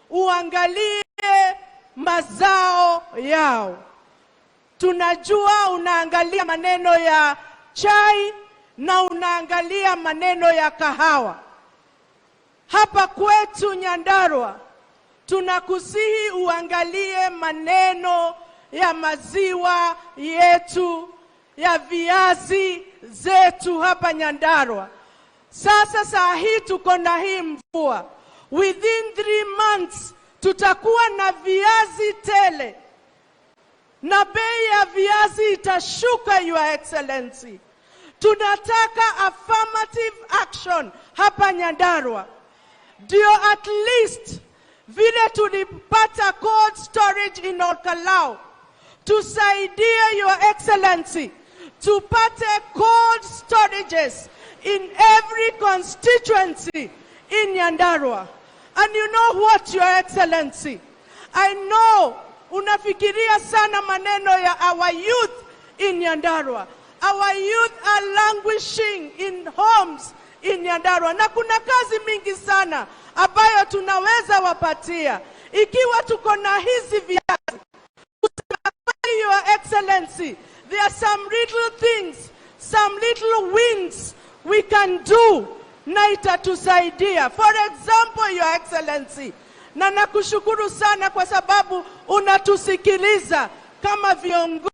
Uangalie mazao yao. Tunajua unaangalia maneno ya chai na unaangalia maneno ya kahawa. Hapa kwetu Nyandarua tunakusihi uangalie maneno ya maziwa yetu, ya viazi zetu hapa Nyandarua. Sasa saa hii tuko na hii mvua, within 3 months tutakuwa na viazi tele na bei ya viazi itashuka, Your Excellency. Tunataka affirmative action hapa Nyandarua, ndio at least vile tulipata cold storage in Olkalou, tusaidie, Your Excellency, tupate cold storages in every constituency in Nyandarua. And you know what, Your Excellency? I know unafikiria sana maneno ya our youth in Nyandarua. Our youth are languishing in homes in Nyandarua, na kuna kazi mingi sana ambayo tunaweza wapatia ikiwa tuko na hizi viazi. Kusema kweli, Your Excellency, there are some little things, some little wins we can do na itatusaidia. For example, Your Excellency, na nakushukuru sana kwa sababu unatusikiliza kama viongozi.